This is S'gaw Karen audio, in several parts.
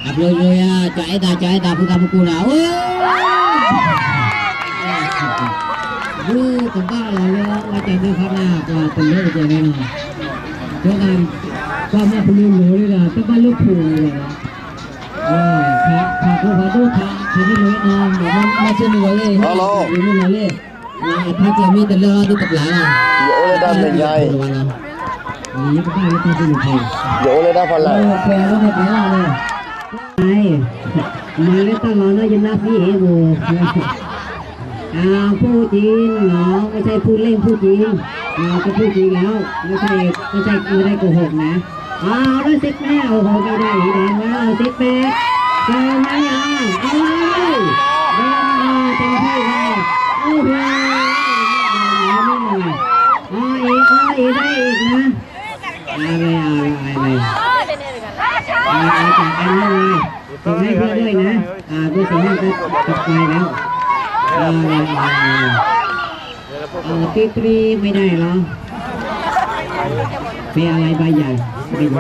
အကျိၤယိယၤ ကၠီအဲၣ်တၢ် ကၠီအဲၣ်တၢ် ဖုသးမကူနီၤ အိ ဒုးကဘၣ်လီၤလၢ ဝဲကၠီဒုးခီနၢ် ပှၤပလၢကစၢ်န့ၣ်နီၤ ကၠီ ကွၢ်မ့ၢ်ပလၢလိၤလံဒီး တဘၣ်လၢဖှိၣ်လီၤ ဖးဖိဖးဒိၣ်ဖး ဖးဒိၣ်လီၤနီၤ မ့ၢ်မ့ၢ်စ့ၢ်မ့ၢ်လီၤလံ မ့ၢ်လီၤလံ အဖးကဲမ့ၢ်တလၢအီၤဒုးတပျၢ်လီၤ ယအိၣ်လၢတၢ်မဲာ်ညါအံၤ ယအိၣ်လၢတၢ်ဖီလာ် မၤလၢတၢ်လီၤလၢယနၢ်သံအ့ၣ်ဘိ อ่าพูดจริงเหรอ ไม่ใช่พูดเล่นพูดจริง อ่าก็พูดจริงแล้ว ไม่ใช่ ไม่ใช่ ไม่ได้โกหกนะ อ่าเอาด้วย ซิกแพค โอ้โห ไม่ได้อีกแล้ว เอาซิกแพค เจอไหม อ่าเอาเลย เดินมาเต็มที่เลย โอ้โห นิดหน่อย นิดหน่อย เอาอีก เอาอีก ได้อีกนะ เอาเลย เอาเลย เอาเลย เอาเลย เอาเลย จัดการให้เลย ส่งให้เพื่อนด้วยนะ อ่า เบอร์สี่ห้าก็จะไปแล้ว เอาเลย เอาเลย เอาเลย เอาเลย ปิ๊บปิ๊บ ไม่ได้เหรอ เป็นอะไรใบใหญ่ ไม่รู้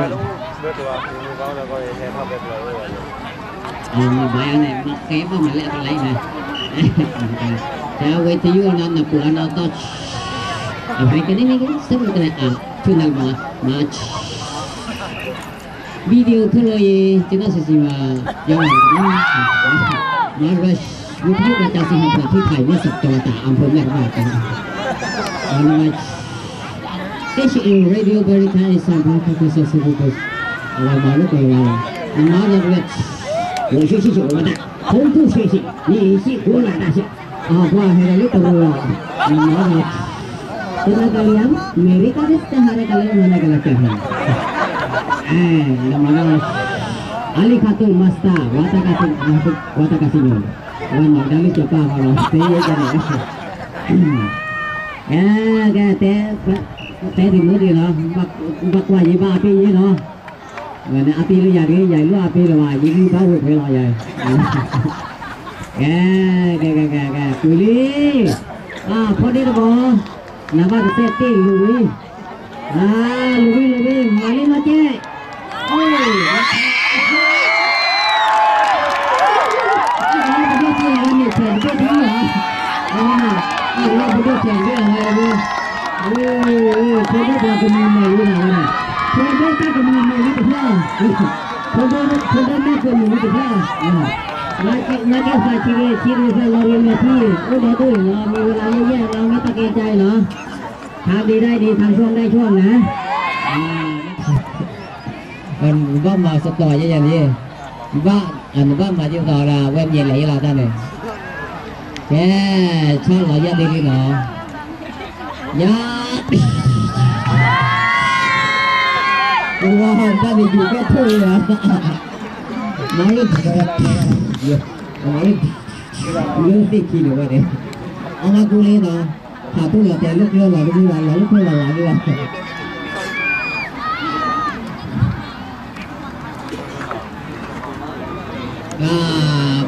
မၤယါန့ၣ် မၤကဲဘၣ်မၤလၢအကလဲၣ်န့ၣ် တၢ်ဝဲတယိၣ်နီၤ နပှၤနီၤ တီၢ် အဝဲကန့ၣ်န့ၣ် စဲမကလဲၣ် အ ထုနလမၤ မၤ วิดีโอเธอเลย เจ้าหน้าที่สิว่า เดี๋ยวหน่อยนะ มา rush วิทยุกระจายเสียงแห่งประเทศไทย เมื่อสัปดาห์ตาอำเภอแม่ระมาดกัน มา เอชเอ Radio America is on broadcast service အဝဲမၤလိကဝဲၤ မၤရဝဲ ဝဲရှဲရှဲရှဲဝဲဒၣ် ဖုန်းထူရှဲရှဲ နေရှိကိုလာတာရှဲ အပှၤဟဲလၢတရူးလီၤ နမၤဒီး တနကလံၤ အမဲရကၤဒ်တဟးရကလံၤ မနကလံၤကဟဲ အဲ နမၤဒီး အလံခါတိၢ်မၤစတၢ် ဝါတကါစံၣ် ဝါတကါစံၣ်ညီၣ် ဝဲမၤကဒါလၢကၠီၤပၢ်ဃီဒီး သ့ယဲကန့ၣ် ကဲ ကဲ တဲ တဲဒ်မ့ၢ်ဒ်လီၤ ဘၣ်ကွၢ်ယံၤဘၣ်အပ့ၢ်ယံၤလီၤ ဝဲန့ၣ်အပ့ၢ်လၢယၤတဂ့ၤ ယၤလိၣ်အပ့ၢ်လၢၤဘၣ် ယံၤဘၣ်ဝဲၢ်ဖဲလီၤယၤ ကဲ ကဲ ကဲ ကဲ ကဲ ကွံာ်လံ အဖီဒ့တဘီ နဘၣ်ကစဲးတ့ၢ်လူၤဝံၤ အလူၤဝံၤလူၤဝံၤ မၤလံနီၢ်ကဲ အိ ပဒိၣ်ကဲဝဲန့ၣ် ဆဲးတဘ့ၣ်တမံၤလီၤ ပဒိၣ်ဆဲးတဘ့ၣ်လီၤဝဲ ဖိဒိၣ်ပှၤကမံၤမဲာ်ဝံၤလီၤဝဲန့ၣ် ဖိဒိၣ်တၢ်ကမံၤမဲာ်ဝံၤတဖျၢၣ် ဖိဒိၣ် ဖိဒိၣ်မဲာ်ကမံၤဝံၤတဖျၢၣ် နာ်က့သးဆံးဂ့ၤဆံးဂ့ၤသးလီၤဂ့ၤမဲာ်ထံ အိၣ်ဒီးဒိၣ်အံၤလီၤ မ့ၢ်ဝဲလၢယဲၢ်လီၤ မ့ၢ်တၢ်ကဲကါအံၤလီၤ ทำดีได้ดี ทำชั่วได้ชั่วนะ ဘၣ်မၤစတီၤယဲၢ်ယဲၢ်န့ၣ် ဘၣ် နဘၣ်မၤဒ်သိးဒၣ် ဝဲမ့ၢ်လဲၤယဲၢ်လီၤတၢ်န့ၣ် ကဲ ဆီလီၤယဲၢ်ဒ်လံနီၤ ယၤ ဝါ တၢ်န့ၣ်ယူၤကဲထိၣ်လံနီၤ မၤလၢ မၤလၢ လၢသ့ၣ်ခံန့ၣ်ဝဲန့ၣ် အမၤကူလံနီၤ ဖးထူလီၤတဲာ်လၢကျိလီၤတမုၢ်ဘၣ် လီၤလၢကျိလီၤလၢလီၤ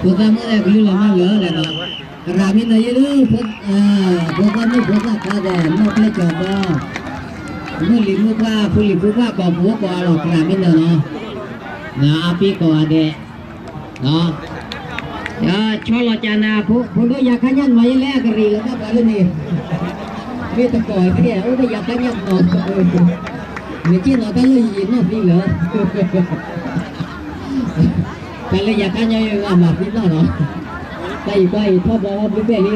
ဖိသၣ်မုၣ်လၢကလုၢ်လီၤမၢ်လၢာ်လၢနီၤ ကရၢမ့ၢ်နၢၤယဲၢ်လၢ ဖိသၣ်မုၣ်ဖိသၣ်ခွါဒီး နီၢ်ပျဲၢ်ကၠီၤဘီ မုၣ်လံၤမုၣ်ပှၢ် ဖိလံၤဖိခွါ ကိးဖိကိးအလီၢ် ကရၢမ့ၢ်နၢၤနီၤ နအါပ့ၤကိးဂၤဒဲး ဆီလီၤကၢ်နၤ ဖိဒိၣ်ယၤခါညါနမၤယဲလဲၣ် အကရံၣ်လီၤဘၣ်ပှၤလၢန့ၣ် မ့ၢ်တကိးသ့ၣ် အိၣ်ဒီးယၤခါညါနီၤ မ့ၢ်က့ၢ်နီၤတၢ်လၢယံာ်ယံာ်နီၢ်သံလၢ တၢ်လၢယၤခါညါအမၤသံနီၢ်နီၤ တၢ်အံၤကွၢ်အံၤထီၣ်ဘီဘျုးပဲၣ်လံ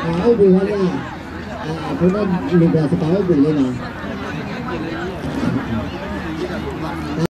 အိၣ်ဘှံးဝဲလံ ဖိဒိၣ်လံၤဒီးစပၤအိၣ်ဘှံးလံနီၤ